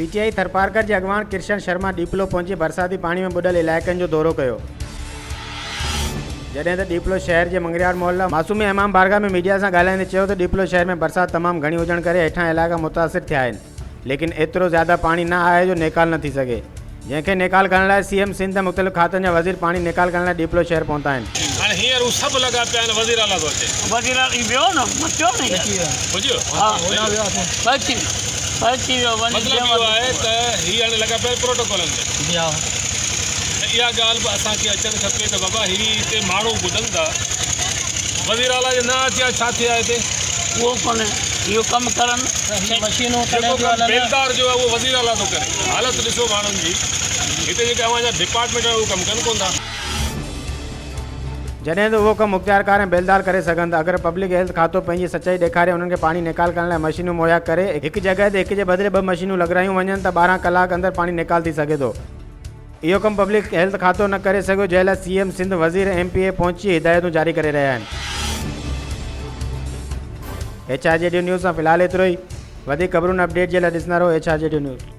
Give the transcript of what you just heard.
P ٽي آء ٿرپارڪر جي اڳواڻ ڪرشن شرما ڏيپلو پهچي برساتي پاڻي ۾ ٻڏل علائقن جو دورو ڪيو. جڏهن ته ڏيپلو شهر جي مڱريار محلا معصومي امام بارگاهه ۾ ميڊيا سان ڳالهائيندي چيو ته ڏيپلو شهر ۾ برسات تمام گهڻي هجڻ ڪري هيٺان علائقا متاثر ٿيا آهن ليڪن ايترو زياده پاڻي نه آهي جو نيڪال نه ٿي سگهي جنهن کي نيڪال ڪرڻ لاء سي ايم سنڌ ۽ مختلف کاتن جا وزير پاڻي نيڪال ڪرڻ لاء ڏيپلو شهر پهتا آهن. هاڻي هينئر هو سڀ لڳا پيا آهن وزير اعليٰ ٿو اچي. وزير اعليٰ ويو نه مچيو نه هينئر. پڄيو؟ ها پهچي پهچي ويو وڃي مطلب اهو آهي ته هي هاڻي لڳا پيا آهن پروٽوڪولن ۾. جي ها. ته اها ڳالهه به اسان کي اچڻ کپي ته بابا هي هتي ماڻهو ٻڌن ٿا وزير اعليٰ جي نه اچي ها ڇا ٿئي ها هتي. اهو ڪونهي اهو ڪم ڪرن. جيڪو ڪم بيلدار جو آهي اهو وزير اعليٰ ٿو ڪري. حالت ڏسو ماڻهن جي هتي جيڪي اوهان جا ڊپارٽمينٽ آهن اهي ڪم ڪن ڪونه ٿا. جڏهن ته اهو ڪم مختيارڪار ۽ بيلدار ڪري سگهن ٿا. اگر پبلڪ هيلٿ کاتو پنهنجي سچائي ڏيکاري انهن کي پاڻي نيڪال ڪرڻ لاء مشينون مهيا ڪري هڪ جڳهه تي هڪ جي بدري ٻه مشينون لڳرايون وڃن ته 12 ڪلاڪ اندر پاڻي نيڪال ٿي سگهي ٿو. اهو ڪم پبلڪ هيلٿ کاتو نه ڪري سگهيو جنهن لاء سي ايم سنڌ، وزير ۽ ايم پي اي پهچي هدايتون جاري ڪري رهيا آهن. H R G D news سان في الحال ايترو ئي. وڌيڪ خبرون ۽ اپڊيٽ جي لاء ڏسندا رهو H R G D news.